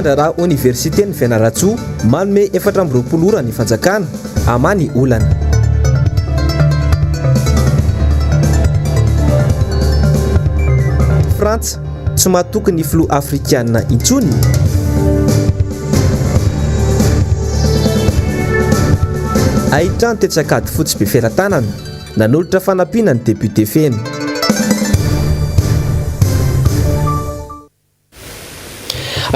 Mpandraharaha oniversiten'i Fianarantsoa manome 24 ora ny fanjakana hamaha ny olana. Frantsa, tsy matoky ny filoha afrikana intsony? Haintrano tetsy Ankadifotsy Befelatanana, nanolotra fanampiana ny député Feno.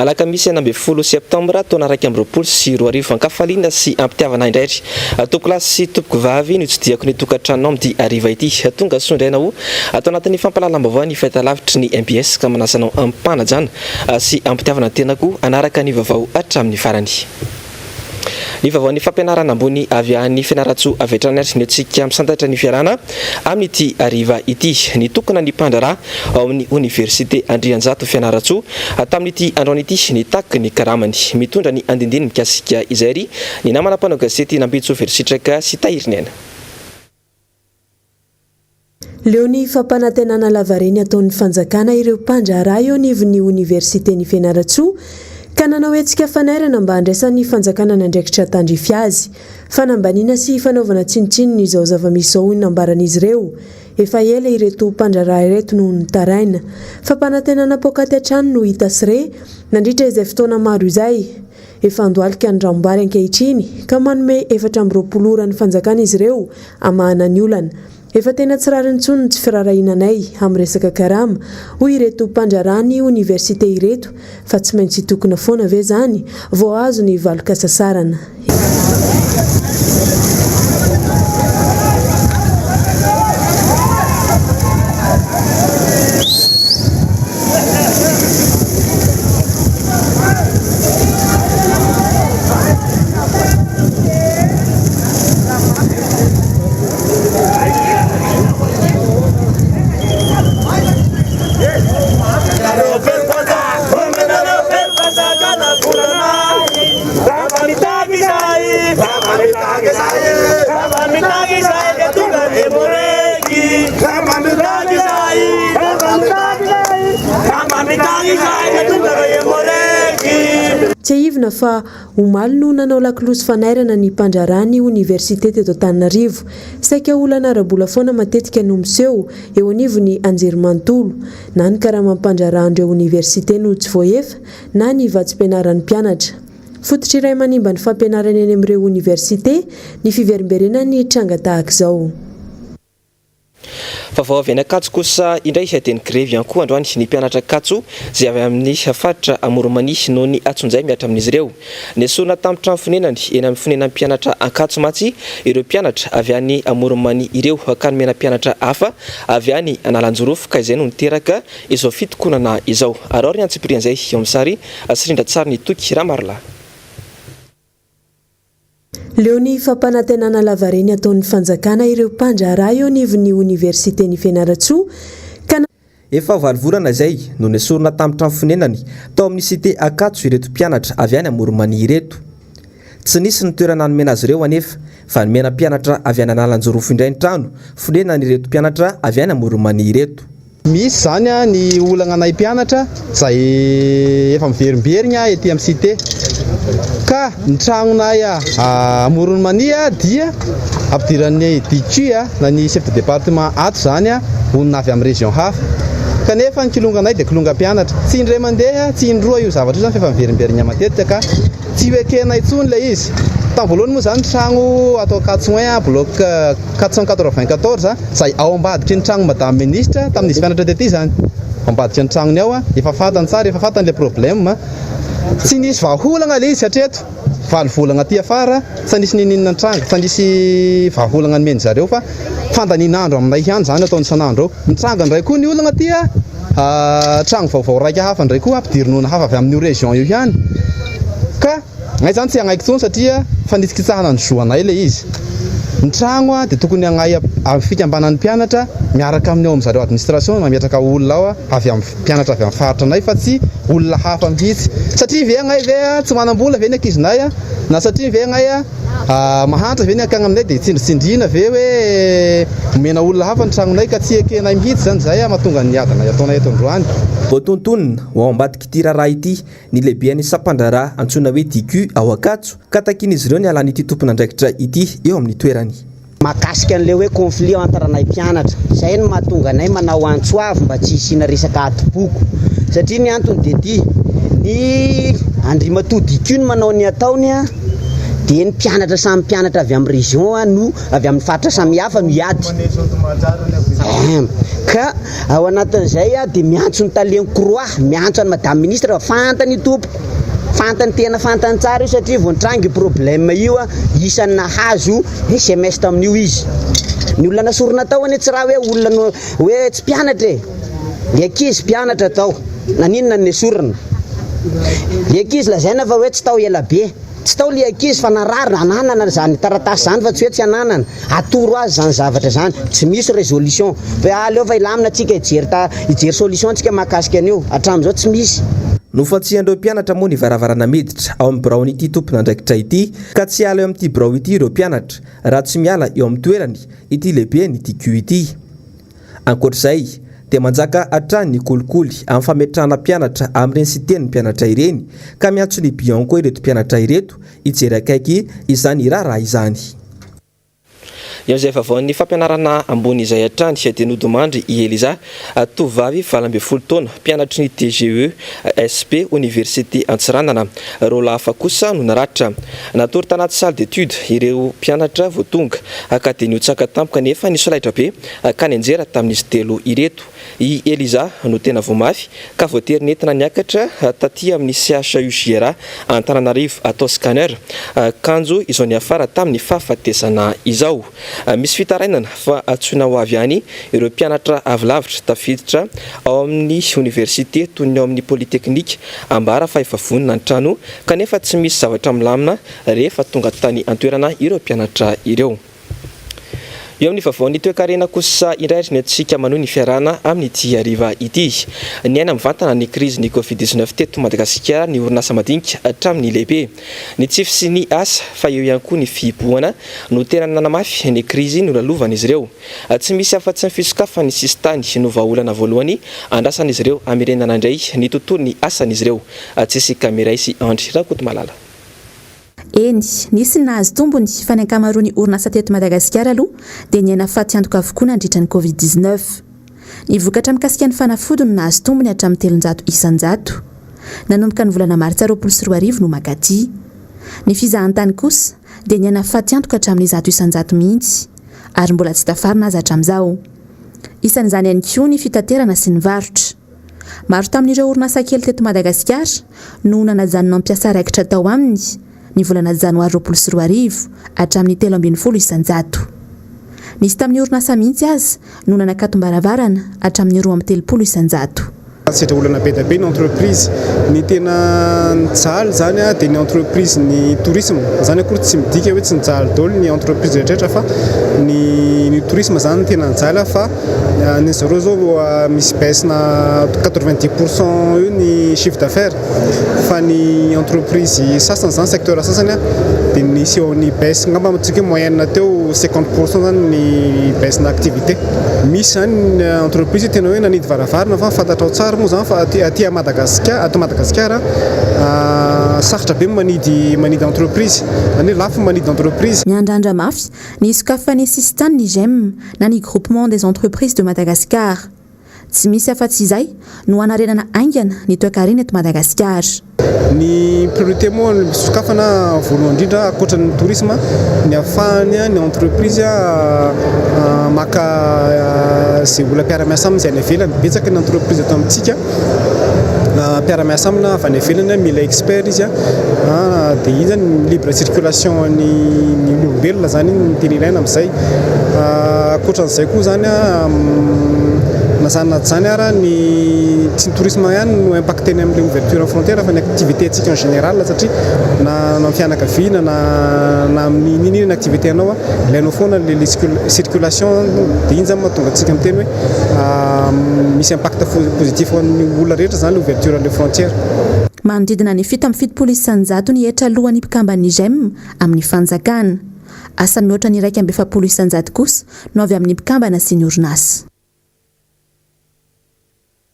Alakamisy 16 septambra taona 2021 Ankafaliana sy ampitiavana indray ry tompokolahy sy tompokovavy no tsidihako ny tokantranonao amin'ity hariva ity. Tonga soa indray ianao ato anatin'ny fampahalalam-baovao ny fahitalavitry ny mbs ka manasa anao amim-panajana sy ampitiavana ny tenako hanaraka ny vaovao hatramin'ny farany. Ny vaovaon'ny fampianarana ambony avy any Fianarantsoa avy hatrany ary ny antsika misantatra ny fiarahana amin'ity hariva ity. Nitokona ny mpandraharaha ao amin'ny oniversite Andrianjato Fianarantsoa tamin'ity androany ity nitaky ny karamany. Mitondra ny andindiny mikasika izay ary ny namana mpanao gazety Nambintsoa Velositraka sy Tahiriniaina. Leo ny fampanantenana lavareny ataon'ny fanjakana ireo mpandraharaha eo anivon'ny oniversiten'i Fianarantsoa ka nanao hetsika fanairana mba handraisan'ny fanjakana ny andraikitra tandrify azy. Fanambaniana sy fanaovana tsinontsinona izao zava-misy izao hoy ny nambaran'izy ireo. Efa ela ireto mpandraharaha ireto no nitaraina. Fampanantenana poakaty hatrany no hita sy re nandritra izay fotoana maro izay. Efa andohalika ny ranombary ankehitriny ka manome 24 ora ny fanjakana izy ireo hamahana ny olana. Efa tena tsy rariny intsony ny tsy firaharahiana anay amin'ny resaka karama, hoy ireto mpandraharaha ny oniversite ireto, fa tsy maintsy hitokona foana ve izany vao azo ny valin-kasasarana. Tsiahivina fa Omaly no nanao lakolosy fanairana ny mpandraharaha ny oniversite teto Antananarivo. Saika olana ara-bola foana matetika no miseho eo anivon'ny anjerimanontolo. Na ny karaman'ny mpandraharahan'ireo oniversite no tsy voaefa na ny vatsim-pianaran'ny mpianatra. Fototra iray manimba ny fampianarana eny amin'ireo oniversite ny fiverimberenan'ny tranga tahaka izao. Vaovao avy any Ankatso kosa indray dia nigrevy ihany koa androany ny mpianatra Ankatso izay avy amin'ny faritra Amoron'i Mania noho ny antsonjay mihatra amin'izy ireo. Nesorina tamin'ny trano fonenany eny amin'ny fonenan'ny mpianatra Ankatso mantsy ireo mpianatra avy any Amoron'i Mania ireo ka nomena mpianatra hafa avy any Analanjirofo ka izay no niteraka izao fitokonana izao. Araho ry antsipirian'izay eo amin'ny sary sy rindran-tsarin'i Toky Ramarolahy. Leo ny fampanantenana lavareny ataon'ny fanjakana ireo mpandraharaha eo anivon'ny oniversiten'i Fianarantsoa ka. Efa valo volana izay no nesorina tamin'ny trano fonenany tao amin'ny Cité Ankatso ireto mpianatra avy any Amoron'i Mania ireto. Tsy nisy ny toerana nomena azy ireo anefa fa nomena mpianatra avy any Analanjirofo indray ny trano fonenan'ireto mpianatra avy any Amoron'i Mania ireto. Misy izany ny olagna anay mpianatra izay efa miverimberigna ety amin'ny cité ka ny tragnonay Amoron'i Mania dia ampidiran'ny DQ na ny chef de département ato izany olona avy amin'ny région hafa kanefa ny kilonganay dia kilonga mpianatra tsy indray mandeha tsy indroa io zavatra io izany fa efa miverimberigna matetika ka tsy ho ekena intsony ilay izy. Tamin'ny voalohany moa izany tragno ato Ankatso un bloc 494 Izay ao ambadiky ny tragno madame ministre tamin'izy mpianatra tety izany. Ao ambadiky ny tragnony ao, efa fantany tsara, efa fantany le problème. Tsy nisy vahaolagna le izy hatreto, valo volagna aty afara, tsy nisy ninininona nitranga, tsy nisy vahaolagna nomeny zareo fa fandaniana andro aminay ihany izany ataony isan'andro eo. Mitranga indray koa ny olagna aty, tragno vaovao raika hafa indray koa ampidirin'olona hafa avy amin'io région io ihany. Ka. Ngay zany tsy hagnaiky tsony satria fanitsikitsahana ny zo anay le izy. Ny tragno dia tokony hagnay amin'ny fikambanan'ny mpianatra miaraka amin'ny ao amin'zareo administration mametraka olona ao avy amin'ny mpianatra avy amin'ny faritra anay fa tsy olona hafa mihitsy. Satria ve agnay ve tsy manam-bola ve ny ankizinay na satria ve agnay. Mahantra ve ny akagny aminay dia tsindritsindriana ve hoe omena olona hafa ny tragnonay ka tsy ekenay mihitsy zany zay mahatonga ny adinay ataonay eto androany. Voatontonona ho ao ambadik'ity raharaha ity ny lehiben'ny sampandraharaha antsoina hoe DQ ao Ankatso ka takian'izy ireo ny halan'ity tompon'andraikitra ity eo amin'ny toerany. Mahakasika an'ilay hoe conflit entre anay mpianatra. Izay no mahatonga anay manao antso avo mba tsy hisiana resaka adim-poko. Satria ny antony dia ity, ny Andriamatoa Dicu no manao ny ataony dia ny mpianatra samy mpianatra avy amin'ny région no avy amin'ny faritra samihafa no hiady. Ka ao anatin'izay dia miantso ny talen'ny croix, miantso an'i madame ministre fa fantany io tompoko. Fantany tena fantany tsara io satria vao nitranga io problème io isan'ny nahazo sms tamin'io izy. Ny olona nasorina tao anie tsy raha hoe olona no hoe tsy mpianatra e. Ny ankizy mpianatra tao. Naninona no nesorina? Ny ankizy lazaina fa hoe tsy tao ela be. Tsy tao le ankizy fa narary, ananana izany taratasy izany fa tsy hoe tsy ananana. Atoro azy izany zavatra izany. Tsy misy résolution. Fa hoe aleo fa hilamina tsika hijery ta hijery solution tsika mahakasika an'io. Hatramin'izao tsy misy. Nofantsihan'ireo mpianatra moa ny varavarana miditra ao amin'ny biraon'ity tompon'andraikitra ity ka tsy hiala eo amin'ity birao ity ireo mpianatra raha tsy miala eo amin'ny toerany ity lehiben'ity cua ity. Ankoatra izay, dia manjaka hatrany ny kolikoly amin'ny fametrahana mpianatra amin'ireny siten'ny mpianatra ireny, ka miantso ny Bianco ireto mpianatra ireto hijery akaiky izany raharaha izany. Eo izay vaovaon'ny fampianarana ambony izay hatrany dia nodimandry i Eliza, tovovavy 18 taona, mpianatry ny TGE SP Oniversite Antsiranana. Roa lahy hafa kosa no naratra. Natory tanaty salle d'étude ireo mpianatra vao tonga ka dia nihotsaka tampoka nefa ny solaitrabe ka nianjera tamin'izy telo ireto. I Eliza no tena voa mafy ka voatery nentina niakatra taty amin'ny CHUJRA Antananarivo atao scanner kanjo izao niafara tamin'ny fahafatesana izao. Misy fitarainana fa antsoina ho avy any ireo mpianatra avy lavitra tafiditra ao amin'ny oniversite toy ny ao amin'ny polyteknika ambara fa efa vonona ny trano kanefa tsy misy zavatra milamina rehefa tonga tany an-toerana ireo mpianatra ireo. Eo amin'ny vaovaon'ny toekarena kosa indray ary ny antsika manohy ny fiarahana amin'ity hariva ity. Niaina mivantana ny krizin'ny Covid 19 teto Madagasikara ny orinasa madinika hatramin'ny lehibe. Ny tsy fisian'ny asa fa eo ihany koa ny fihibohana no tena nanamafy ny krizy nolalovan'izy ireo. Tsy misy afa-tsy ny fisokafan'ny sisintany no vahaolana voalohany andrasan'izy ireo hamerenana indray ny tontolon'ny asan'izy ireo. Jessica Miray sy Andry Rakotomalala. Eny, nisy ny nahazo tombony fa ny ankamaroan'ny orinasa teto Madagasikara aloha dia niaina faty antoka avokoa nandritra ny Covid 19. Ny vokatra mikasika ny fanafody no nahazo tombony hatramin'ny 300%. Nanomboka ny volana martsa 2020 no mankaty. Ny fizahantany kosa dia niaina faty antoka hatramin'ny 100% mihitsy ary mbola tsy tafarina aza hatramin'izao. Isan'izany ihany koa ny fitaterana sy ny varotra. Maro tamin'ireo orinasa kely teto Madagasikara no nanajanona mpiasa raikitra tao aminy ny volana janoary 2020 hatramin'ny 13%. Nisy tamin'ny orinasa mihitsy aza no nanakatom-baravarana hatramin'ny 32%. Nisedra olana be dia be ny entreprise. Ny tena nijaly izany dia ny entreprise ny tourisme. Izany akory tsy midika hoe tsy nijaly daholo ny entreprise rehetra fa ny ny tourisme izany no tena nijaly fa ny zareo izao misy baisse na 90 pour cent eo ny chiffre d'affaires fa ny entreprise sasany izany secteur sasany dia nisy eo amin'ny baisse angamba amintsika hoe moyenne teo 50 pour cent izany ny baisse na activité. Misy izany ny entreprise tena hoe nanidy varavarana fa fantatrao tsara moa izany fa aty aty Madagasikara ato Madagasikara sarotra be ny manidy manidy entreprise, izany hoe lafo ny manidy entreprise. Miandrandra mafy ny hisokafan'ny sisintany ny Gem na ny Groupement des Entreprises de Madagascar. Tsy misy afa-tsy izay no hanarenana haingana ny toekarena eto Madagasikara. Ny priorité moa sokafana voalohany indrindra ankoatra ny tourisme ny ahafahany ny entreprise maka izay olona mpiara-miasa aminy izay any ivelany. Betsaka ny entreprise eto amintsika mpiara-miasa aminy avy any ivelany mila expert izy dia iny zany libre circulation ny olombelona zany no tena ilaina amin'izay. Ankoatran'izay koa zany na izany na tsy izany ara ny tsy ny tourisme ihany no impacter-ny amin'ilay ouverture frontière fa ny activité antsika en général satria na amin'ny fianakaviana na na amin'ny n'inon'inona activité anao ilainao foana le circulation dia iny zany mahatonga antsika miteny hoe misy impact positif ho an'ny olona rehetra zany le ouverture an'ilay frontière. Manodidina ny 77 isanjato ny hetra aloan'ny mpikamban'ny Gem amin'ny fanjakana. Asa mihoatra ny 41 isanjato kosa no avy amin'ny mpikambana sy ny orinasa.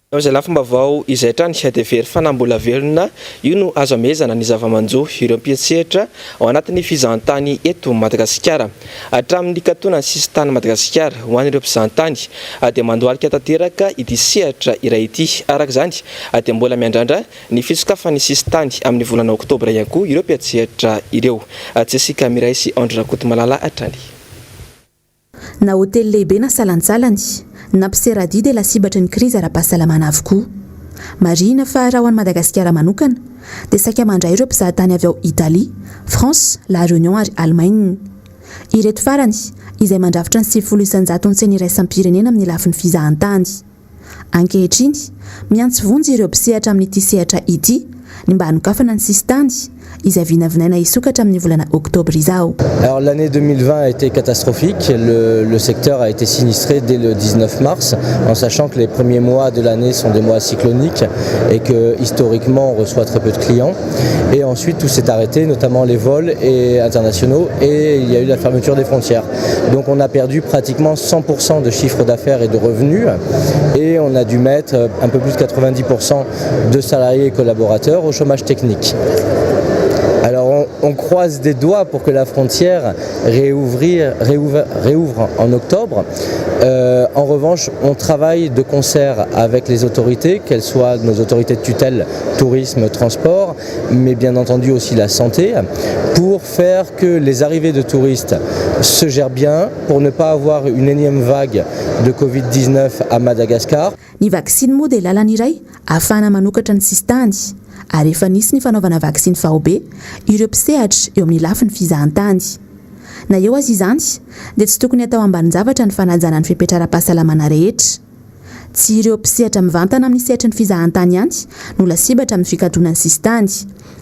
Eo amin'izay lafim-baovao izay hatrany dia very fanahy mbola velona, io no azo amehezana ny zava-manjo ireo mpiantsehatra ao anatin'ny fizahantany eto Madagasikara. Hatramin'ny nikatonan'ny sisintanin'i Madagasikara ho an'ireo mpizahantany dia mandohalika tanteraka ity sehatra iray ity. Araka izany dia mbola miandrandra ny fisokafan'ny sisintany amin'ny volana oktobra ihany koa ireo mpiantsehatra ireo. Jessica Miray sy Andry Rakotomalala hatrany. Na hotely lehibe na salantsalany, na mpiseradia dia lasibatry ny krizy ara-pahasalamana avokoa. Marihina fa raha ho an'i Madagasikara manokana dia saika mandray ireo mpizahatany avy ao Italie, France, La Réunion ary Allemagne. Ireto farany izay mandrafitra ny 90 isan-jaton'ny tsena iraisam-pirenena amin'ny lafiny fizahantany. Ankehitriny, miantso vonjy ireo mpisehatra amin'ity sehatra ity ny mba hanokafana ny sisintany, izay vinavinaina hisokatra amin'ny volana oktobra izao. Alors l'année 2020 a été catastrophique, le, le secteur a été sinistré dès le 19 mars, en sachant que les premiers mois de l'année sont des mois cycloniques et que historiquement on reçoit très peu de clients. Et ensuite tout s'est arrêté, notamment les vols et internationaux et il y a eu la fermeture des frontières. Donc on a perdu pratiquement 100% de chiffre d'affaires et de revenus et on a dû mettre un peu plus de 90% de salariés et collaborateurs au chômage technique. Alors on, on croise des doigts pour que la frontière réouvrir, réouvre, réouvre en octobre. Euh, en revanche, on travaille de concert avec les autorités, qu'elles soient nos autorités de tutelle, tourisme, transport, mais bien entendu aussi la santé, pour faire que les arrivées de touristes se gèrent bien, pour ne pas avoir une énième vague de Covid-19 à Madagascar. Ny vaksiny moa dia lalana iray ahafahana manokatra ny sisintany ary efa nisy ny fanaovana vaksiny faobe ireo mpisehatra eo amin'ny lafiny fizahantany. Na eo aza izany dia tsy tokony atao ambanin-javatra ny fanajana ny fepetra ara-pahasalamana rehetra. Tsy ireo mpisehatra mivantana amin'ny sehatry ny fizahantany ihany no lasibatra amin'ny fikatonan'ny sisintany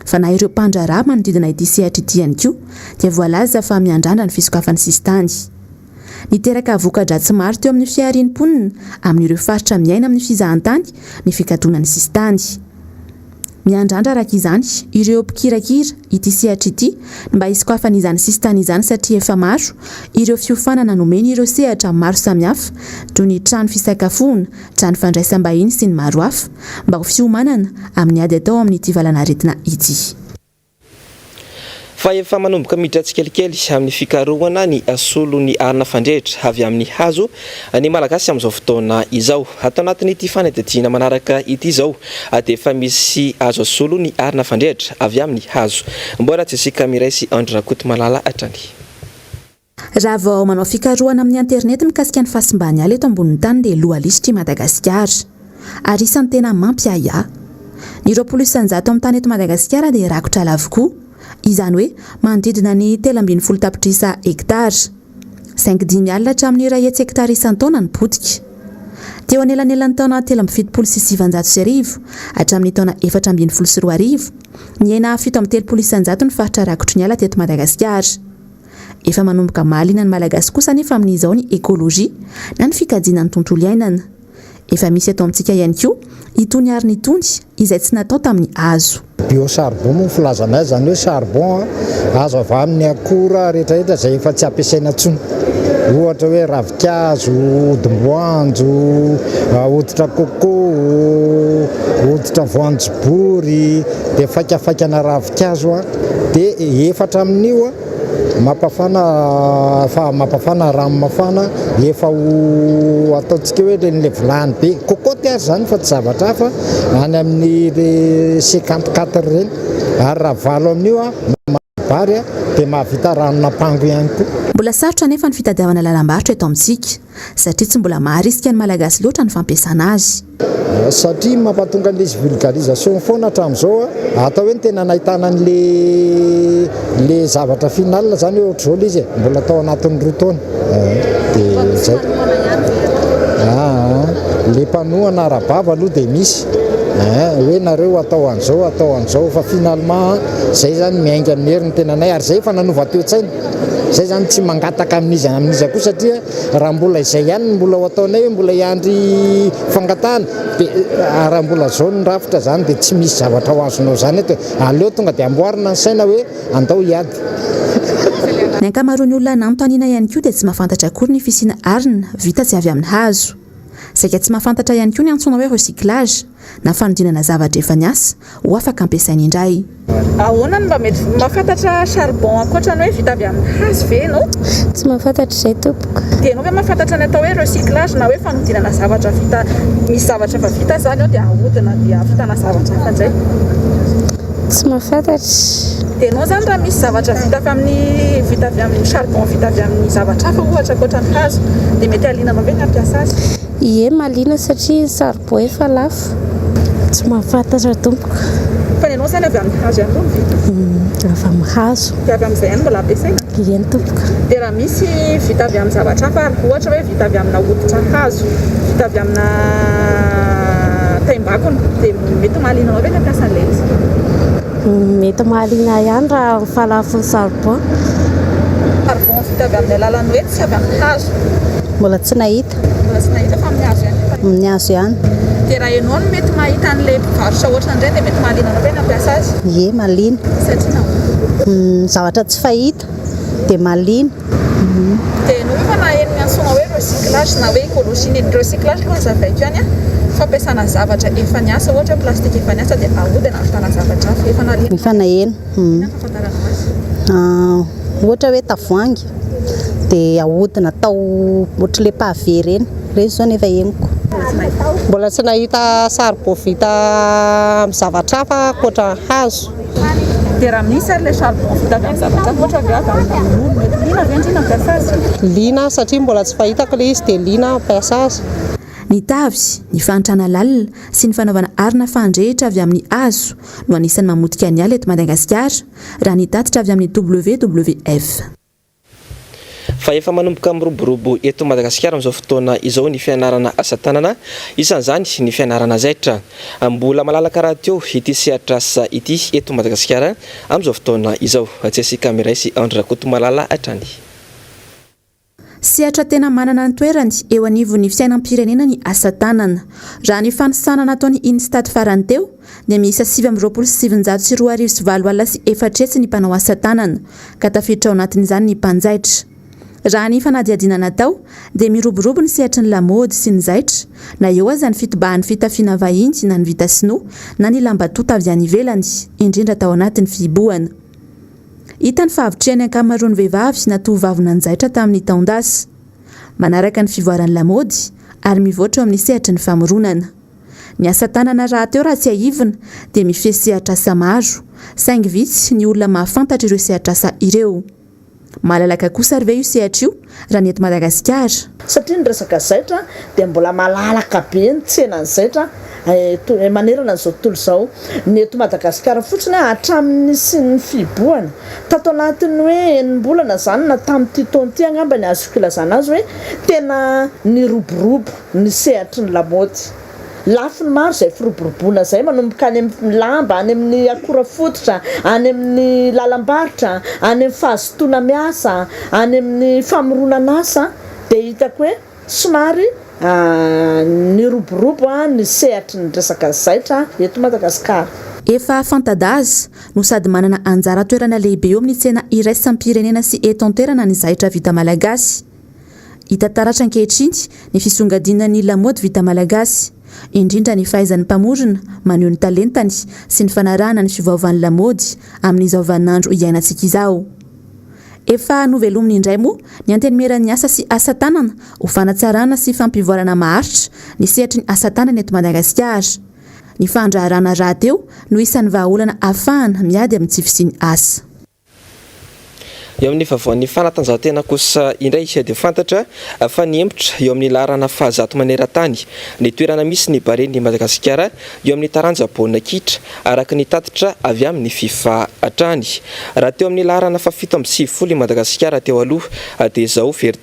fa na ireo mpandraharaha manodidina ity sehatra ity ihany koa dia voalaza fa miandrandra ny fisokafan'ny sisintany. Niteraka voka-dratsy maro teo amin'ny fiharian'ny mponina amin'ireo faritra miaina amin'ny fizahantany ny fikatonan'ny sisintany. Miandrandra araka izany ireo mpikirakira ity sehatra ity ny mba hisokafan'izany sisintany izany satria efa maro ireo fiofanana nomena ireo sehatra maro samihafa toy ny trano fisakafoana, trano fandraisam-bahiny sy ny maro hafa mba ho fiomanana amin'ny ady atao amin'ity valan'aretina ity. Fa efa manomboka miditra tsikelikely amin'ny fikarohana ny solon'ny arina fandrehitra avy amin'ny hazo ny Malagasy amin'izao fotoana izao. Ato anatin'ity fanadihadiana manaraka ity izao dia efa misy azo asolo ny arina fandrehitra avy amin'ny hazo. Mbola Jessica Miray sy Andry Rakotomalala hatrany. Raha vao manao fikarohana amin'ny aterineto mikasika ny fahasimban'ny ala eto ambonin'ny tany dia loha lisitra i Madagasikara. Ary isan'ny tena mampiahiahy. Ny 20% amin'ny tany eto Madagasikara dia rakotra ala avokoa. Izany hoe manodidina ny 13 tapitrisa hektara. Saingy dimy alina hatramin'ny iray hetsy hektara isan-taona no potika. Teo anelanelan'ny taona 1973 hatramin'ny taona 2014, nihena 37% ny faritra rakotry ny ala teto Madagasikara. Efa manomboka mahaliana ny Malagasy kosa anefa amin'izao ny écologie na ny fikajiana ny tontolo iainana. Efa misy eto amintsika ihany koa itony arina itony izay tsy natao tamin'ny hazo. Bio-charbon moa ny filazana azy, izany hoe charbon azo avy amin'ny akora rehetrarehetra izay efa tsy ampiasaina intsony. Ohatra hoe ravinkazo, hodim-boanjo, hoditra coco, hoditra voanjobory, dia faikafaikana ravinkazo. Dia efatra amin'io mampafana fa mampafana rano mafana efa ho ataontsika hoe ireny le vilany be cocotte ary izany fa tsy zavatra hafa any amin'ny le 54 ireny ary raha valo amin'io bary dia mahavita ranon'ampango ihany koa. Mbola sarotra anefa ny fitadiavana lalam-barotra eto amintsika satria tsy mbola maharisika ny Malagasy loatra ny fampiasana azy. Satria mampatonga an'ilay izy vulgarisation foana hatramin'izao a, atao hoe ny tena nahitana an'le le zavatra final zany hoe ohatr'izao le izy e, mbola tao anatin'ny roa taona dia zay. Aa, le mpanohana ara-bava aloha dia misy ein, hoe nareo atao an'izao atao an'izao fa finalement zay zany miainga amin'ny hery ny tenanay ary zay efa nanova toe-tsaina. Izay izany tsy mangataka amin'iza na amin'iza koa satria raha mbola izay ihany no mbola ho ataonay hoe mbola hiandry fangatahana dia raha mbola izao ny rafitra izany dia tsy misy zavatra ho azonao izany eto e. Aleo tonga dia amboarina ny saina hoe andao hiady. Ny ankamaroan'ny olona nanontaniana ihany koa dia tsy mahafantatra akory ny fisiana arina vita tsy avy amin'ny hazo. Saika tsy mahafantatra ihany koa ny antsoina hoe recyclage na fanodinana zavatra efa niasa ho afaka ampiasaina indray. Ahoana no mba mety mahafantatra charbon ankoatra ny hoe vita avy amin'ny hazo ve ianao? Tsy mahafantatra izay tompoko. Dia ianao ve mahafantatra ny atao hoe recyclage na hoe fanodinana zavatra vita, misy zavatra efa vita izany ao dia ahodina dia ahavitana zavatra hafa indray? Tsy mahafantatra. Dia ianao izany raha misy zavatra vita avy amin'ny vita avy amin'ny charbon vita avy amin'ny zavatra hafa ohatra ankoatra ny hazo dia mety hahaliana anao ve ny hampiasa azy? Ie mahaliana satria ny charbon efa lafo. Tsy mahafantatra tompoko. Fa ny anao izany avy amin'ny hazo ihany koa no vita? Avy amin'ny hazo. Dia avy amin'izay ihany mbola ampiasaina? Eny tompoko. Dia raha misy vita avy amin'ny zavatra hafa ary, ohatra hoe vita avy amina hoditra hazo, vita avy amina taimbakona, dia mety mahaliana anao ve ny hampiasa an'ilay izy? Mety mahaliana ahy ihany raha ny fahalafon'ny charbon. Charbon vita avy amin'ny alalan'ny hoe tsy avy amin'ny hazo. Mbola tsy nahita. Mbola tsy nahita fa amin'ny hazo ihany efa. Amin'ny hazo ihany. Dia raha ianao no mety mahita an'ilay mpivarotra ohatran'ireny dia mety mahaliana anao ve ny hampiasa azy? Ie, mahaliana. Satria nahoana? Zavatra tsy fahita dia mahaliana. Dia ianao ve efa naheno ny antsoina hoe recyclage na hoe écologie? Ny recyclage aloha hazavaiko ihany an, fampiasana zavatra efa niasa, ohatra hoe plastique efa niasa dia ahodina ahavitana zavatra hafa. Efa naheno? Efa naheno. Inona ny fahafantaranao azy? Ohatra hoe tavoahangy dia ahodina atao ohatr'ilay pavé ireny, ireny izao no efa henoko. Mbola tsy nahita saribao vita amin'ny zavatra hafa ankoatra ny hazo. Dia raha misy ary ilay charbon vita avy amin'ny zavatra hafa ohatra hoe avy amin'ny mololo, mety liana ve ndry nampiasa azy? Liana satria mbola tsy fahitako ilay izy dia liana hampiasa azy. Ny tavy, ny fahantrana lalina sy ny fanaovana arina fandrehitra avy amin'ny hazo no anisan'ny mamotika ny ala eto Madagasikara, raha ny tatitra avy amin'ny WWF. Fa efa manomboka miroborobo eto Madagasikara amin'izao fotoana izao ny fianarana asa tanana, isan'izany ny fianarana zaitra. Mbola malalaka rahateo ity sehatr'asa ity eto Madagasikara amin'izao fotoana izao. Jessica Miray sy Andry Rakotomalala hatrany. Sehatra tena manana ny toerany eo anivon'ny fiainam-pirenena ny asa tanana. Raha ny fanisana nataon'ny Instat farany teo dia miisa 29,229 ny mpanao asa tanana, ka tafiditra ao anatin'izany ny mpanjaitra. Raha ny fanadihadiana natao dia miroborobo ny sehatry ny lamaody sy ny zaitra, na eo aza ny fitobahan'ny fitafiana vahiny na ny vita sinoa na ny lamba tonta avy any ivelany, indrindra tao anatin'ny fihibohana. Hita ny fahavitrihan'ny ankamaroan'ny vehivavy na tovovavy nanjaitra tamin'ny taon-dasa. Manaraka ny fivoaran'ny lamaody ary mivoatra eo amin'ny sehatry ny famoronana. Ny asa tanana rahateo raha tsiahivina dia mifehy sehatr'asa maro, saingy vitsy ny olona mahafantatra ireo sehatr'asa ireo. Malalaka kosa ary ve io sehatra io raha ny eto Madagasikara? Satria ny resaka zaitra dia mbola malalaka be ny tsenan'ny zaitra eto manerana an'izao tontolo izao. Ny eto Madagasikara fotsiny hatramin'ny nisian'ny fihibohana tato anatin'ny hoe enim-bolana izany na tamin'ity taona ity angamba ny azoko ilazana azy hoe tena niroborobo ny sehatry ny lamaody. Lafiny maro izay firoboroboana izay, manomboka any amin'ny lamba, any amin'ny akora fototra, any amin'ny lalam-barotra, any amin'ny fahazotoana miasa, any amin'ny famoronana asa dia hitako hoe somary niroborobo ny sehatry ny resaka zaitra eto Madagasikara. Efa fanta-daza no sady manana anjara toerana lehibe eo amin'ny tsena iraisam-pirenena sy eto an-toerana ny zaitra vita malagasy. Hita taratra ankehitriny ny fisongadinan'ny lamaody vita malagasy, indrindra ny fahaizan'ny mpamorona maneho ny talentany sy ny fanarahana ny fiovaovan'ny lamaody amin'izao vaninandro iainantsika izao. Efa novelominy indray moa ny Antenimieran'ny asa sy asa tanana ho fanatsarana sy fampivoarana maharitra ny sehatry ny asa tanana eto Madagasikara. Ny fandraharahana rahateo no isan'ny vahaolana ahafahana miady amin'ny tsy fisian'ny asa. Eo amin'ny vaovaon'ny fanatanjahantena kosa indray dia fantatra fa nihemotra eo amin'ny laharana fahazato maneran-tany ny toerana misy ny Baren'i Madagasikara eo amin'ny taranja baolina kitra, araka ny tatitra avy amin'ny Fifa hatrany. Raha teo amin'ny laharana fahafito 97 i Madagasikara teo aloha dia izao very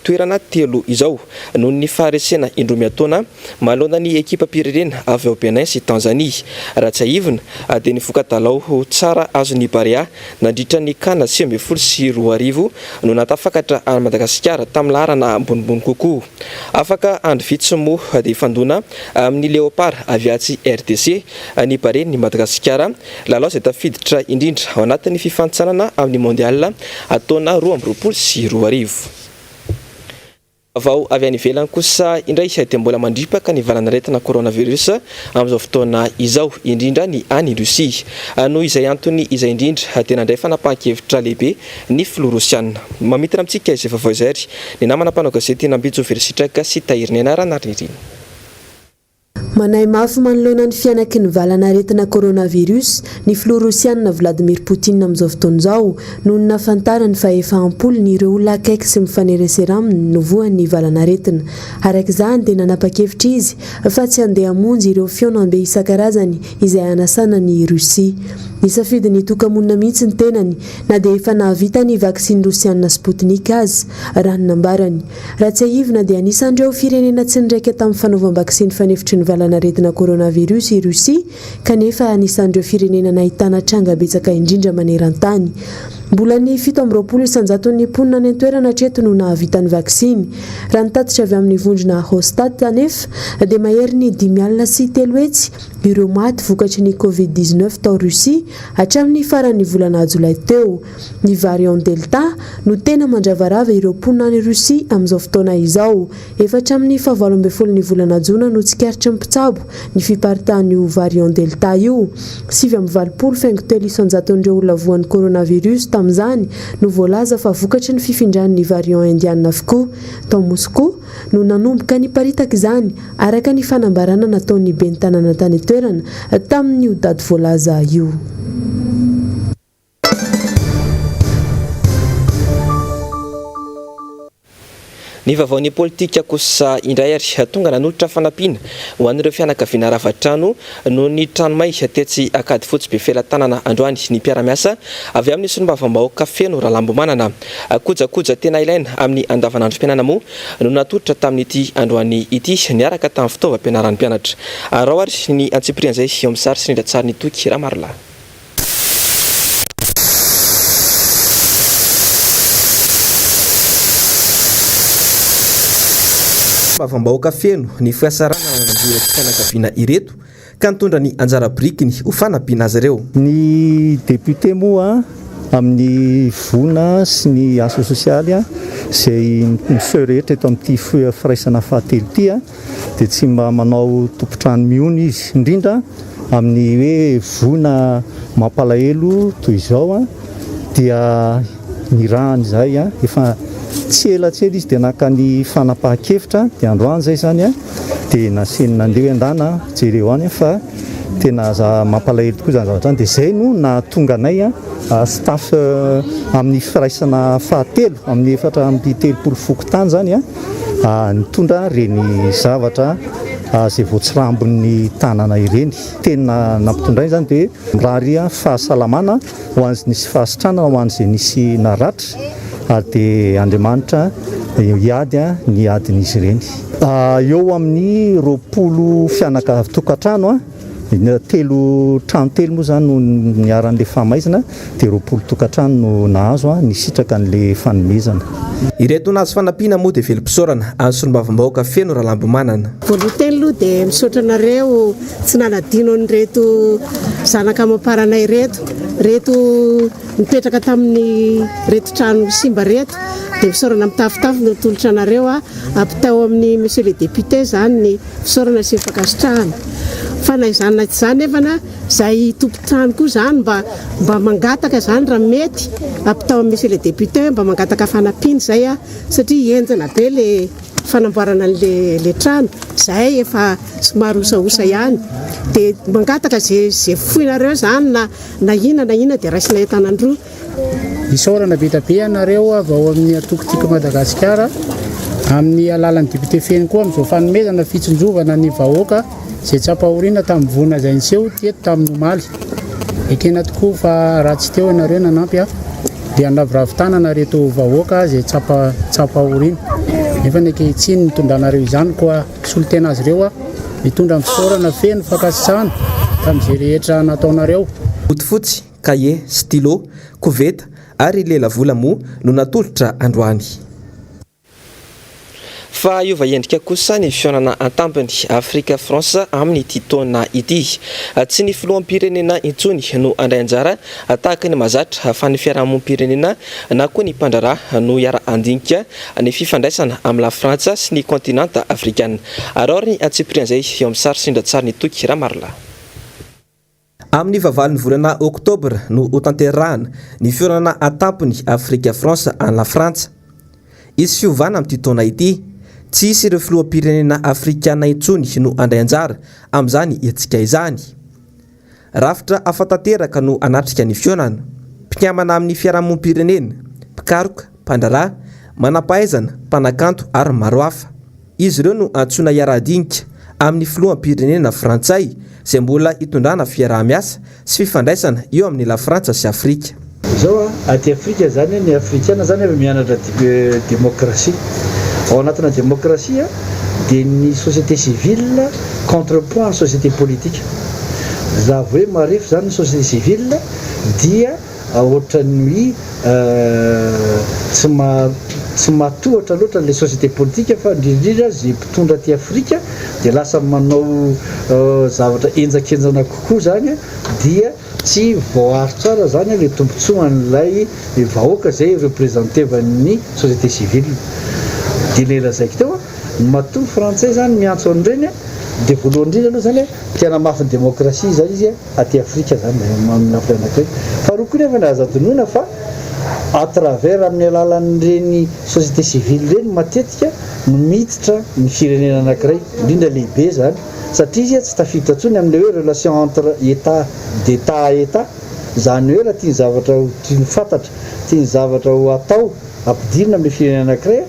toerana telo izao noho ny faharesena indroa miantaona manoloana ny ekipam-pirenena avy ao Bénin sy Tanzanie. Raha tsiahivina dia ny voka-dalao tsara azon'ny Barea nandritra ny Can 2020 no nahatafakatra an'i Madagasikara tamin'ny laharana ambonimbony kokoa. Afaka andro vitsy moa dia hifandona amin'ny Léopard avy atsy RDC ny Baren'i Madagasikara, lalao izay tafiditra indrindra ao anatin'ny fifanintsanana amin'ny Mondial taona 2022. Vao avy any ivelany kosa indray dia mbola mandripaka ny valan'aretina coronavirus amin'izao fotoana izao, indrindra ny any Russie. Noho izay antony izay indrindra dia nandray fanapahan-kevitra lehibe ny filoha rosiana. Mamintina amintsika izay vaovao izay ary ny namana mpanao gazety Nambijo Velositraka sy Tahirinena Ranarinirin. Manahy mafy manoloana ny fihanaky ny valan'aretina coronavirus ny filoha rosiana Vladimir Poutine amin'izao fotoana izao noho ny nahafantarany fa efa am-polony ireo olona akaiky sy mifanerasera aminy no voan'ny valan'aretina. Araka izany dia nanapa-kevitra izy fa tsy handeha hamonjy ireo fihaonambe isan-karazany izay hanasana an'i Russie. Nisafidy ny hitoka-monina mihitsy ny tenany na dia efa nahavita ny vaksiny rosiana Sputnik aza, raha ny nambarany. Raha tsiahivina dia anisan'ireo firenena tsy niraika tamin'ny fanaovam-baksiny fanefitry ny valan'aretina coronavirus i Russie kanefa anisan'ireo firenena nahitana tranga betsaka indrindra maneran-tany. Mbola ny 27 isan-jaton'ny mponina any an-toerana hatreto no nahavita ny vaksiny. Raha ny tatitra avy amin'ny vondrona Rosstat anefa dia maherin'ny 305 ireo maty vokatry ny Covid 19 tao Russie hatramin'ny faran'ny volana jolay teo. Ny variant Delta no tena mandravarava ireo mponina any Russie amin'izao fotoana izao. Efa hatramin'ny fahavalo ambin'ny folon'ny volana jona no tsikaritry ny mpitsabo ny fiparitahan'io variant Delta io. 89 faingo telo isan-jaton'ireo olona voan'ny coronavirus tamin'izany no voalaza fa vokatry ny fifindran'ny variant indiana avokoa. Tao Moscou no nanomboka niparitaka izany, araka ny fanambarana nataon'ny ben'ny tanàna tany an-toerana tamin'io daty voalaza io. Ny vaovaon'ny politika kosa indray ary tonga nanolotra fanampiana ho an'ireo fianakaviana rava trano noho ny trano may tetsy Ankadifotsy Befelatanana androany ny mpiara-miasa avy amin'ny solombavambahoaka Feno Ralambomanana. Kojakoja tena ilaina amin'ny andavanandrom-piainana moa no natolotra tamin'ity androany ity niaraka tamin'ny fitaovam-pianaran'ny mpianatra. Araho ary ny antsipirian'izay eo amin'ny sary sy rindran-tsarin'i Toky Ramarolahy. Solombavambahoaka feno ny fiasarana nanjo ireto fianakaviana ireto ka nitondra ny anjara birikiny ho fanampiana azy ireo. Ny député moa amin'ny voina sy ny asa sosialy izay miseho rehetra eto amin'ity firaisana fahatelo ity dia tsy mba manao tompon-trano mihono izy, indrindra amin'ny hoe voina mampalahelo toy izao dia nirahany izahay, efa tsy ela tsy ela izy dia naka ny fanapahan-kevitra dia androany izay izany dia nasiany nandeha hoe andana jereo any fa tena aza mampalahelo tokoa izany zavatra izany dia izay no nahatonga anay staff amin'ny firaisana fahatelo amin'ny 34 fokontany izany nitondra ireny zavatra izay voatsirambin'ny tanana ireny. Teny nampitondrainy izany dia mirary fahasalamana ho an'izay nisy fahasitranana, ho an'izay nisy naratra ary dia Andriamanitra hiady ny adin'izy ireny. Eo amin'ny 20 fianaka tokantrano Telo trano telo moa izany no niharan'ilay fahamaizana dia 20 tokantrano no nahazo nisitraka an'ilay fanomezana. Ireto nahazo fanampiana moa dia velom-pisaorana an'ny solombavambahoaka Feno Ralambomanana. Voalohany aloha dia misaotra anareo tsy nanadino an'ireto zanaka amam-paranay ireto, ireto nipetraka tamin'ny ireto trano simba ireto dia fisaorana mitafotafo no atolotra anareo, ampitao amin'ny Monsieur le député izany ny Fisaorana sy fankasitrahana. Fa na izany na tsy izany nefa na izay tompon-trano koa izany mba mba mangataka izany raha mety ampitao amin'ny monsieur le député mba mangataka fanampiana izay aho satria henjana be le fanamboarana an'le le trano izahay efa somary osaosa ihany dia mangataka ze ze foinareo izany na na inona na inona dia raisinay an-tanan-droa. Isaorana be dia be ianareo avy ao amin'ny antoko Tiako Madagasikara amin'ny alalan'ny député Feno koa amin'izao fanomezana fitsinjovana ny vahoaka izay tsy ampahoriana tamin'ny voina izay niseho teto tamin'ny omaly. Ekena tokoa fa raha tsy teo ianareo nanampy dia handraviravy tanana ireto vahoaka izay tsapa tsapahoriana. Nefa ny ankehitriny nitondranareo izany koa solontena azy ireo aho mitondra ny fisaorana feno fankasitrahana tamin'izay rehetra nataonareo. Bodofotsy, Kahie, stylo, koveta. ary lelavola moa no natolotra androany. Fa hiova endrika kosa ny fihaonana an-tampony Afrika France amin'ity taona ity. Tsy ny filoham-pirenena intsony no handray anjara tahaka ny mahazatra fa ny fiarahamonim-pirenena na koa ny mpandraharaha no hiara-handinika ny fifandraisana amin'i Lafrantsa sy ny kaontinanta afrikana. Araho ary ny antsipirian'izay eo amin'ny sary sindran-tsarin'i Toky Ramarolahy. Amin'ny fahavalon'ny volana oktobra no hotanterahana ny fihaonana an-tampony Afrika-France any Lafrantsa. Hisy fiovana amin'ity taona ity. Tsy hisy ireo filoham-pirenena afrikana intsony no handray anjara amin'izany hetsika izany. Rafitra hafa tanteraka no hanatrika ny fihaonana. Mpikambana amin'ny fiarahamonim-pirenena, mpikaroka, mpandraharaha, manampahaizana, mpanakanto ary maro hafa. Izy ireo no antsoina hiara-hadinika amin'ny filoham-pirenena frantsay izay mbola hitondrana fiaraha-miasa sy fifandraisana eo amin'i Lafrantsa sy Afrika. Izao a, aty Afrika izany ny Afrikana izany efa mianatra demokrasia. Ao anatina demokrasia dia ny société civile contrepoids ny société politique. Raha vao hoe marefo izany ny société civile dia Ohatran'ny tsy tsy matohatra loatra ilay société politique fa indrindra indrindra izay mpitondra aty Afrika dia lasa manao zavatra henjakenjana kokoa izany dia tsy voaaro tsara izany ilay tombontsoan'ilay vahoaka izay representevan'ny société civile. Dia ilay lazaiko teo, matoa ny frantsay izany miantso an'ireny dia voalohany indrindra aloha izany te hanamafy ny demokrasia izany izy. aty Afrika zany amin'ny lafiny anankiray. Faharoa koa nefa aza adinoina fa à travers amin'ny alalan'ireny société civile ireny matetika no miditra ny firenena anankiray, indrindra lehibe zany, satria izy tsy tafiditra intsony amin'ilay hoe relation entre Etat d'Etat à Etat, zany hoe raha tiany zavatra ho tiany fantatra, tiany zavatra ho atao ampidirina amin'ilay firenena anankiray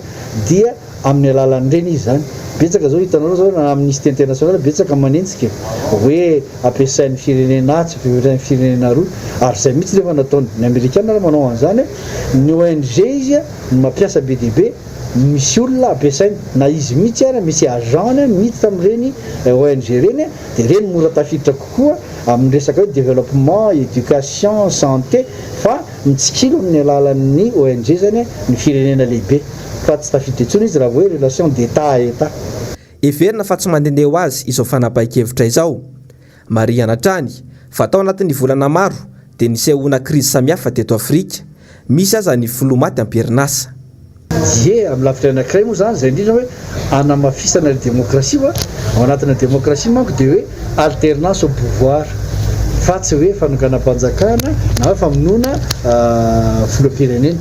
dia Amin'ny alalan'ireny izy izany. Betsaka izao hitanareo izao na Amnesty International betsaka manenjika hoe ampiasain'ny firenena atsy, ampiasain'ny firenena aroa. Ary izay mihitsy nefa nataony. Ny amerikana ary manao an'izany, ny ONG izy no mampiasa be dia be, misy olona ampiasainy, na izy mihitsy ary misy agent-ny miditra amin'ireny ONG ireny, dia ireny mora tafiditra kokoa amin'ny resaka hoe développement, éducation, santé, fa mitsikilo amin'ny alalan'ny ONG izany ny firenena lehibe. Fa tsy tafiditra intsony izy raha vao hoe relation d'Etat à Etat. Heverina fa tsy mandehandeha ho azy izao fanapahan-kevitra izao. Marihana hatrany fa tao anatin'ny volana maro dia nisehoana krizy samihafa teto Afrika. Misy aza ny filoha maty am-perinasa. Ie, amin'ny lafiny anankiray moa izany, izay indrindra hoe hanamafisana ilay demokrasia fa ao anatina demokrasia manko dia hoe alternance au pouvoir fa tsy hoe fanonganam-panjakana na hoe famonoana filoham-pirenena.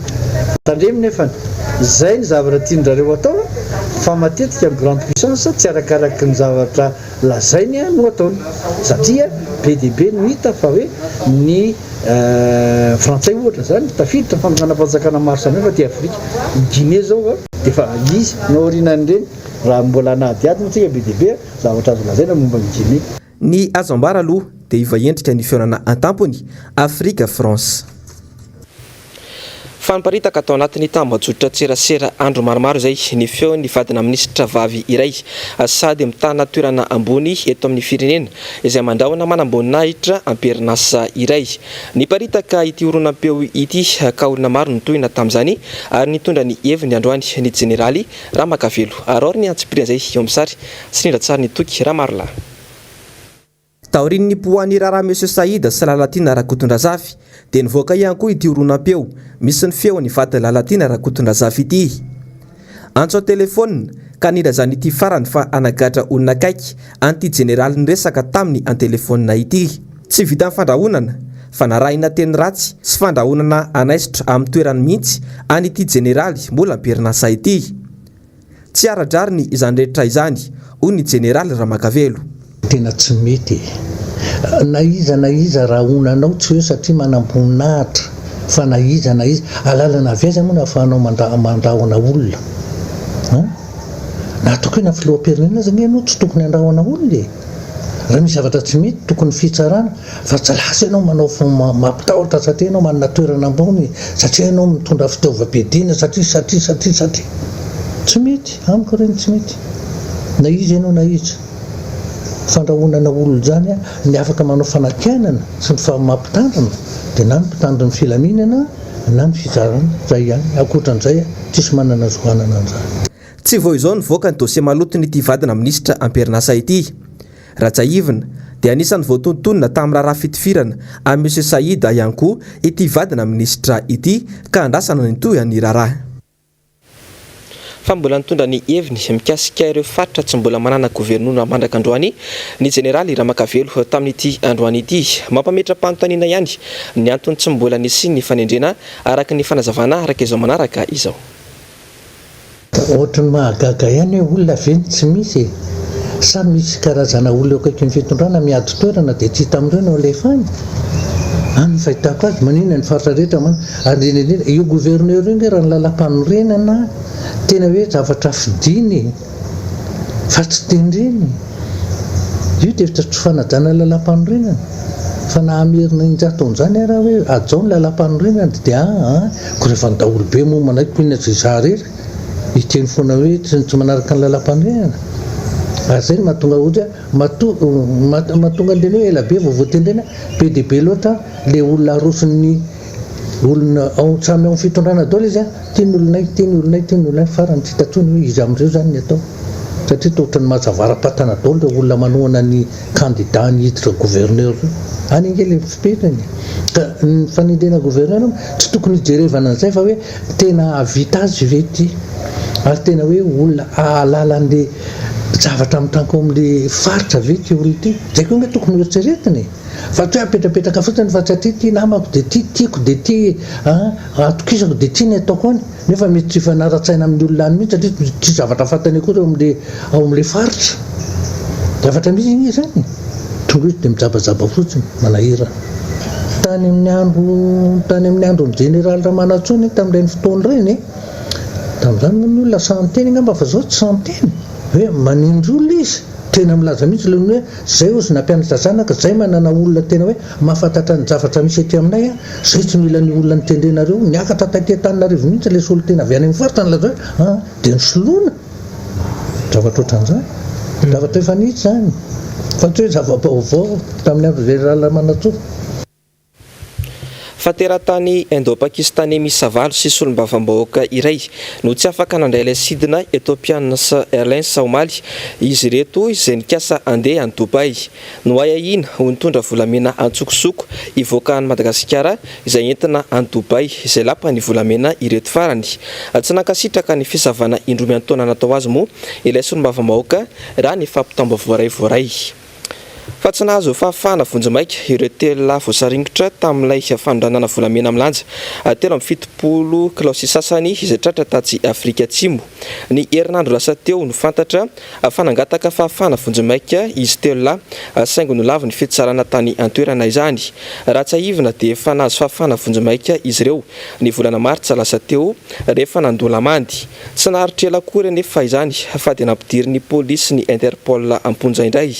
Tandremo nefany, izay ny zavatra tian-drareo atao fa matetika ny grande puissance tsy arakaraky ny zavatra lazainy no ataony satria be dia be no hita fa hoe ny frantsay ohatra izany tafiditra fanonganam-panjakana maro samihafa aty Afrika, i Guinée izao dia efa izy no aorianan'ireny raha mbola hanadihady moa tsika be dia be zavatra azo lazaina momba an'i Guinée. Ny azo ambara aloha dia hiova endrika ny fihaonana an-tampony Afrika France. Fa niparitaka tao anatin'ny tambajotran-tserasera andro maromaro izay ny feon'ny vadina minisitra vavy iray sady mitana toerana ambony eto amin'ny firenena izay mandrahona manamboninahitra am-perinasa iray. Niparitaka ity horonam-peo ity ka olona maro nitohina tamin'izany ary nitondra ny heviny androany ny jeneraly Ramakavelo. Araho ny antsipirian'izay eo amin'ny sary sy rindran-tsarin'i Toky Ramarolahy. Taorian'ny nipoahan'ny raharaha Monsieur Saïd sy Lalatiana Rakotondrazafy dia nivoaka ihany koa ity horonam-peo misy ny feon'ny vadin'i Lalatiana Rakotondrazafy ity. Antso an-telefaonina ka nilazan'ity farany fa hanagadra olona akaiky an'ity jeneraly niresaka taminy an-telefaonina ity. Tsy vitan'ny fandrahonana fa narahina teny ratsy sy fandrahonana hanaisotra amin'ny toerany mihitsy an'ity jeneraly mbola am-perinasa ity. Tsy ara-drariny izany rehetra izany, hoy ny jeneraly Ramakavelo. Tena tsy mety e! Na iza na iza rahonanao tsy hoe satria manamboninahitra fa na iza na iza, alalana avy aiza moa no ahafahanao mandrahona olona an? Na ataoko hoe na filoham-pirenena aza anie ianao tsy tokony handrahona olona e! Raha misy zavatra tsy mety tokony fitsarana fa tsy lasa ianao manao mampitahotra satria ianao manana toerana ambony, satria ianao mitondra fitaovam-piadiana, satria satria satria satria. Tsy mety, amiko ireny tsy mety. Na iza ianao na iza. Fandrahonana olona izany, ny afaka manao fanakianana sy ny mampitandrina dia na ny mpitandro ny filaminana. na ny fitsarana, izay ihany, ankoatran'izay tsisy manana zo hanana an'izany. Tsy vao izao nivoaka ny dosie maloton'ity vadina minisitra am-perinasa ity. Raha tsiahivina, dia anisan'ny voatontonona tamin'ny raharaha fitifirana an'i Monsieur Saïd ihany koa ity vadina minisitra ity ka andrasana ny tohin'ny raharaha. Fa mbola nitondra ny heviny mikasika ireo faritra tsy mbola manana governora mandraka androany ny jeneraly Ramakavelo tamin'ity androany ity. Mampametra-panontaniana ihany ny antony tsy mbola nisian'ny fanendrena araka ny fanazavana araka izao manaraka izao. Ohatry ny mahagaga ihany hoe olona ve no tsy misy e? Sa misy karazana olona eo akaikin'ny fitondrana miady toerana dia tsy hita amin'ireo no alefa any? Any ny fahitako azy, maninona ny faritra rehetra man, ary indrindra indrindra io gouverneur io nge raha ny lalam-panorenana tena hoe zavatra fidiny e! Fa tsy tendreny e! Io dia efa tsy fanajana ny lalam-panorenana. Fa na hamerina injato an'izany ary aho hoe hajao ny lalam-panorenana dia aa koa rehefa ny daholobe moa manaiky koa inona tsy izaho irery hiteny foana hoe tsy manaraka ny lalam-panorenana. Ary izay no mahatonga ohatra hoe matoa mahatonga an'ireny hoe ela be vao voatendrena, be dia be loatra ilay olona aroson'ny olona ao samy ao amin'ny fitondrana daholo izy an, ity ny olonay, ity ny olonay, ity ny olonay, farany tsy hita intsony hoe iza amin'ireo izany ny atao satria toa ohatran'ny mahazo avara-patana daholo ireo olona manohana ny candidat ny hiditra gouverneur ireo, any ange ilay fipetrany e! Ka ny fanendrena gouverneur tsy tokony hijerevana an'izay fa hoe tena hahavita azy ve ity ary tena hoe olona hahalala an'ilay zavatra mitranga ao amin'ilay faritra ve ity olona ity, izay koa ange tokony hoeritreretina e! Fa tsy hoe apetrapetraka fotsiny fa satria ity namako dia ity tiako dia ity atokisako dia ity ny ataoko any nefa mety tsy hifanara-tsaina amin'ny olona any mihitsy satria tsy zavatra fantany akory ao amin'ilay ao amin'ilay faritra. Zavatra misy ange izany e! Tonga izy dia mijabajaba fotsiny, manahirana. Tany amin'ny andro tany amin'ny andron'ny jeneraly Ramanantsoa anie tamin'ireny fotoana ireny e! Tamin'izany moa ny olona sahy niteny angamba fa izao tsy sahy miteny hoe manindry olona izy. Tena milaza mihitsy ilay olona hoe Zay ozy nampianatra zanaka, zay manana olona tena hoe mahafantatra ny zavatra misy aty aminay a, zay tsy mila ny olona notendrenareo, niakatra taty Antananarivo mihitsy ilay solontena avy any amin'ny faritra nilaza hoe an, dia nosoloina, zavatra ohatran'izany, zavatra efa nisy izany, fa tsy hoe zava-baovao tamin'ny andro Général Ramanantsoa. Fa teratany Indo-Pakistaney miisa valo sy solombavambahoaka iray no tsy afaka nandray ilay sidina Ethiopian Airlines omaly izy ireto izay nikasa handeha any Dubai. Noahiahiana ho nitondra volamena antsokosoko hivoaka an'i Madagasikara izay entina any Dubai izay lapan'ny volamena ireto farany. Tsy nankasitraka ny fisavana indroa miantaona natao azy moa ilay solombavambahoaka raha ny fampitam-baovao voaray. Fa tsy nahazo fahafahana vonjimaika ireo telolahy voasaringotra tamin'ilay fanondranana volamena milanja 73 kilao sy sasany izay tratra tatsy Afrika Atsimo. Ny herinandro lasa teo no fantatra fa nangataka fahafahana vonjimaika izy telolahy saingy nolavin'ny fitsarana tany an-toerana izany. Raha tsiahivina dia efa nahazo fahafahana vonjimaika izy ireo ny volana martsa lasa teo rehefa nandoa lamandy. Tsy naharitra ela akory anefa izany fa dia nampidirin'ny polisy ny Interpol am-ponja indray.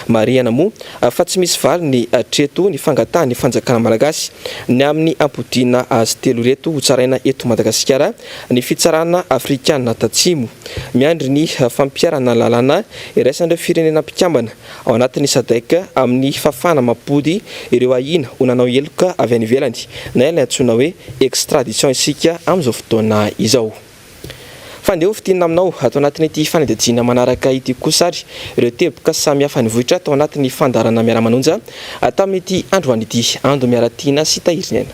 Marihana moa fa tsy misy valiny hatreto ny fangatahan'ny fanjakana malagasy ny amin'ny hampodiana azy telo ireto hotsaraina eto Madagasikara ny fitsarana afrikana tatsimo. Miandry ny fampiharana lalàna iraisan'ireo firenena mpikambana ao anatin'ny Sadec amin'ny fahafahana mampody ireo ahiana ho nanao heloka avy any ivelany na ilay antsoina hoe extradition isika amin'izao fotoana izao. Fa andeha ho fintinina aminao ato anatin'ity fanadihadiana manaraka ity kosa ary ireo teboka samihafa nivoitra tao anatin'ny fandaharana Miara-manonja tamin'ity androany ity. Ando Miaratiana sy Tahiriniaina.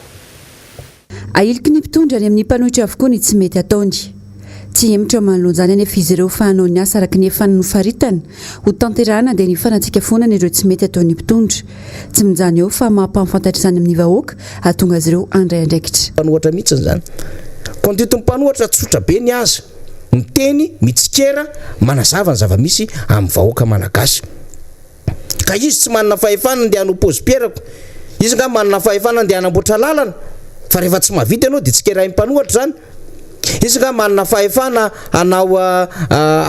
Ahiliky ny mpitondra any amin'ny mpanohitra avokoa ny tsy mety ataony. Tsy hihemotra manoloana izany anefa izy ireo fa hanao ny asa araka ny efa nofaritana ho tanterahana dia ny fanatsikafonana ireo tsy mety ataon'ny mpitondra. Tsy mijanona eo fa mampahafantatra izany amin'ny vahoaka hahatonga azy ireo handray andraikitra. Mpanohatra mihitsy izany. Conduite ny mpanohatra tsotra be ny azy. Miteny, mitsikera, manazava ny zava-misy amin'ny vahoaka malagasy. Ka izy tsy manana fahefana andeha hanao pause pierre-ko. Izy nga manana fahefana andeha hanamboatra lalana. Fa rehefa tsy mahavita ianao dia tsikerahin'ny mpanohatra izany. Izy nga manana fahefana hanao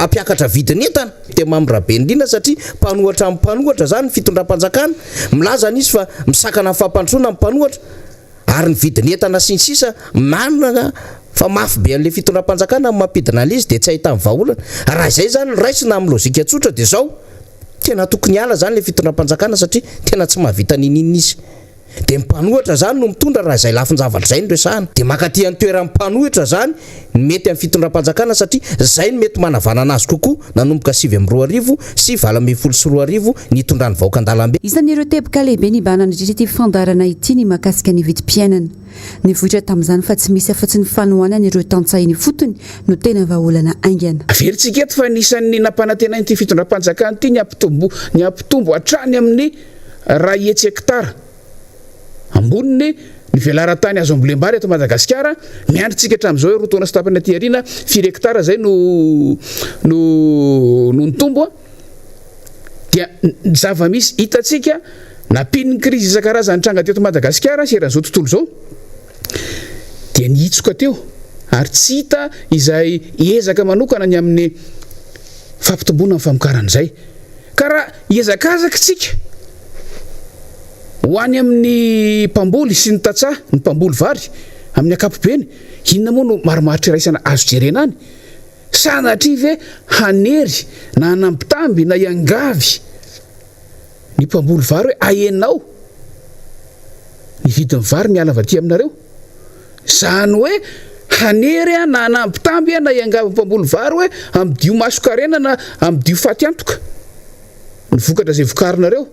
hampiakatra vidin'entana. Dia Mamy Rabenirina satria mpanohatra amin'ny mpanohatra izany ny fitondram-panjakana. Milaza izy fa misakana ny fampandrosoana ny mpanohatra. Ary ny vidin'entana sy ny sisa marina fa mafy be an'ilay fitondram-panjakana ny mampidina an'ilay izy dia tsy ahitany vahaolana. Raha izay izany no raisina amin'ny lojika tsotra dia izao, tena tokony hiala izany ilay fitondram-panjakana satria tena tsy mahavita n'inon'inona izy. Dia ny mpanohitra izany no mitondra raha izay lafin-javatra izay no resahana. Dia mankaty amin'ny toeran'ny mpanohitra izany ny mety amin'ny fitondram-panjakana satria izay no mety manavanana azy kokoa nanomboka 2009 sy 2018 nitondran'ny vahoaka an-dalambe. Isan'ireo teboka lehibe nibahana nandritra ity fandaharana ity ny mahakasika ny vidim-piainana. Nivoitra tamin'izany fa tsy misy afa-tsy ny fanohanana ireo tantsaha eny ifotony no tena vahaolana haingana. Averintsika eto fa anisan'ny nampanantenain'ity fitondram-panjakana ity ny hampitombo ny hampitombo hatrany amin'ny 100 hektara amboniny ny velaran-tany azo ambolem-bary eto Madagasikara. Miandry tsika hatramin'izao hoe roa taona sy tapany aty aoriana firy hektara izay no no no nitombo. Dia ny zava-misy hitantsika nampian'ny krizy isan-karazany nitranga teto Madagasikara sy eran'izao tontolo izao dia nihitsoka teo ary tsy hita izay ezaka manokana ny amin'ny fampitomboana ny famokarana izay. Ka raha hihazakazaka isika ho any amin'ny mpamboly sy ny tantsaha, ny mpamboly vary amin'ny ankapobeny, inona moa no marimaritra iraisana azo jerena any? Sanatria ve hanery na hanambitamby na hiangavy ny mpamboly vary hoe ahenao ny vidin'ny vary miala avy aty aminareo? Izany hoe hanery na hanambitamby na hiangavy ny mpamboly vary hoe amidio masonkarena na amidio fatiantoka ny vokatra izay vokarinareo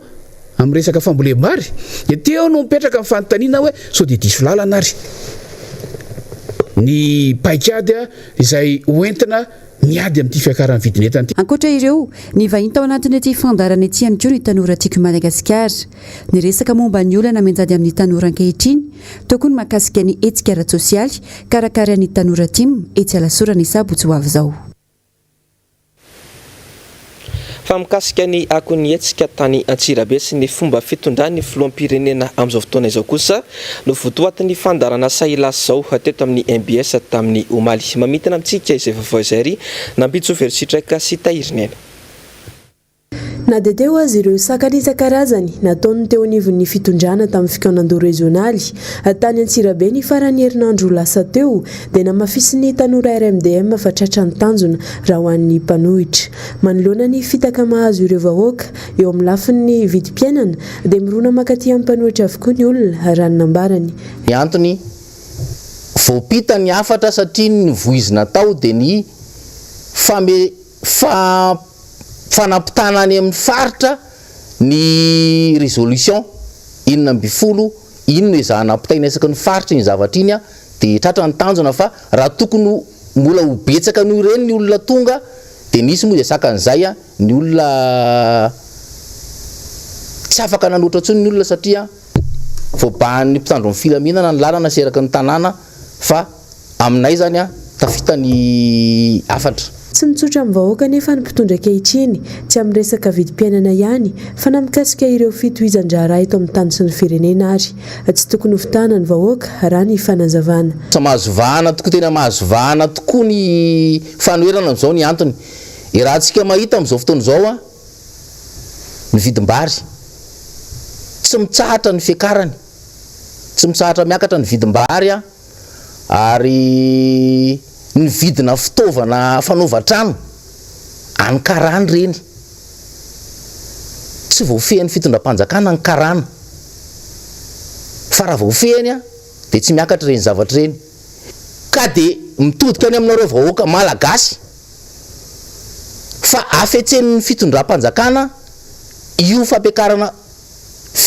amin'ny resaka fambolem-bary. Dia teo no mipetraka ny fanontaniana hoe sao dia diso lalana ary ny paikady izay hoentina miady amin'ity fiakaran'ny vidin'entana ity. Ankoatra ireo, nivahiny tao anatin'ity fandaharana ity ihany koa ny Tanora Tiako Madagasikara. Niresaka momba ny olana mianjady amin'ny tanora ankehitriny, teo koa ny mahakasika ny hetsika ara-tsosialy karakarain'ny Tanora Tim etsy Alasora ny sabotsy ho avy izao. Fa mikasika ny akon'ny hetsika tany Antsirabe sy ny fomba fitondran'ny filoham-pirenena amin'izao fotoana izao kosa no votoatin'ny fandaharanasa Hilasy izao teto amin'ny mbs tamin'ny omaly. Mamintina amintsika izay vaovao izay ry Nampitso Velositraka sy Tahiriniaina. Na dia teo aza ireo sakana isan-karazany nataon'ny teo anivon'ny fitondrana tamin'ny fikaonandoha rezionaly tany Antsirabe ny faran'ny herinandro lasa teo dia namafisin'ny tanora RMDM fa tratra ny tanjona raha ho an'ny mpanohitra. Manoloana ny fitaka mahazo ireo vahoaka eo amin'ny lafiny vidim-piainana dia mirona mankaty amin'ny mpanohitra avokoa ny olona raha ny nambarany. Ny antony, voampita ny hafatra satria ny novoizina tao dia ny fame fa fanampitana any amin'ny faritra ny résolution 16 iny no ezahana ampitaina isaky ny faritra iny zavatra iny dia tratra ny tanjona fa raha tokony ho mbola ho betsaka noho ireny ny olona tonga dia nisy moa izay sakan'izay ny olona tsy afaka nanoatra intsony ny olona satria voabahan'ny mpitandro ny filaminana ny lalana sy eraky ny tanàna fa Aminay izany an, tafita ny hafatra. Tsy mitsotra amin'ny vahoaka anefa ny mpitondra ankehitriny, tsy amin'ny resaka vidim-piainana ihany, fa na mikasika ireo fitohizan-draharaha eto amin'ny tany sy ny firenena ary. Tsy tokony hofitahana ny vahoaka, raha ny fanazavana. Tsy mahazo vahana tokoa, tena mahazo vahana tokoa ny fanoherana amin'izao ny antony. Iarahantsika mahita amin'izao fotoana izao an, ny vidim-bary. Tsy mitsahatra ny fiakarany. Tsy mitsahatra miakatra ny vidim-bary an. Ary ny vidina fitaovana fanaovan-trano any karana ireny. Tsy voafehin'ny fitondram-panjakana ny karana. Fa raha voafehiny dia tsy miakatra ireny zavatra ireny. Ka dia mitodika any aminareo vahoaka malagasy fa hafetsen'ny fitondram-panjakana io fampiakarana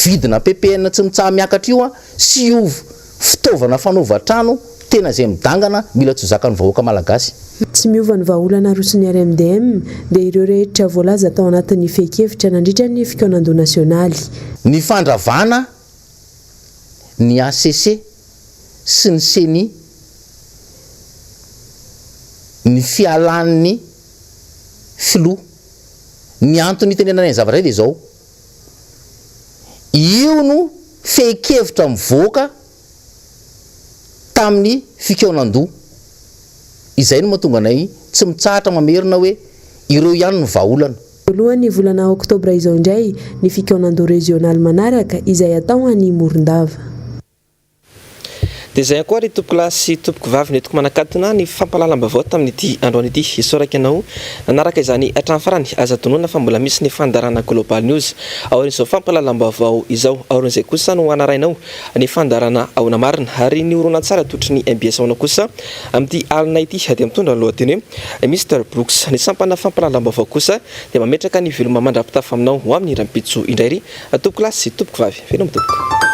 vidina ppn tsy mitsaha-miakatra io sy io Fitaovana fanaovan-trano tena izay midangana mila tsy ho zakan'ny vahoaka malagasy. Tsy miova ny vahaolana aroson'ny RMDM dia ireo rehetra voalaza tao anatin'ny fehin-kevitra nandritra ny fikaonandoha nasionaly. Ny fandravana ny hcc sy ny ceni, ny fialan'ny filoha. Ny antony itenenana ny zavatra izay dia izao. Io no fehin-kevitra mivoaka tamin'ny fikaonandoha. Izay no mahatonga anay tsy mitsahatra mamerina hoe ireo ihany no vahaolana. Voalohan'ny volana oktobra izao indray ny fikaonandoha rezionaly manaraka izay hatao any Morondava. Dia izay ihany koa ry tompokolahy sy tompokovavy nentiko manakatona ny fampahalalam-baovao tamin'ity androany ity. Isaorako ianao nanaraka izany hatramin'ny farany. Aza adinoina fa mbola misy ny fandaharana Global News aorian'izao fampahalalam-baovao izao. Aorian'izay kosa no hanarahinao ny fandaharana Ahoana Marina. Ary ny horonantsary atolotry ny mbs Ahoana kosa amin'ity alina ity dia mitondra ny lohateny hoe Mister Brooks. Ny sampana fampahalalam-baovao kosa dia mametraka ny veloma mandra-pitafa aminao ho amin'ny rahampitso indray ry tompokolahy sy tompokovavy. Veloma tompoko.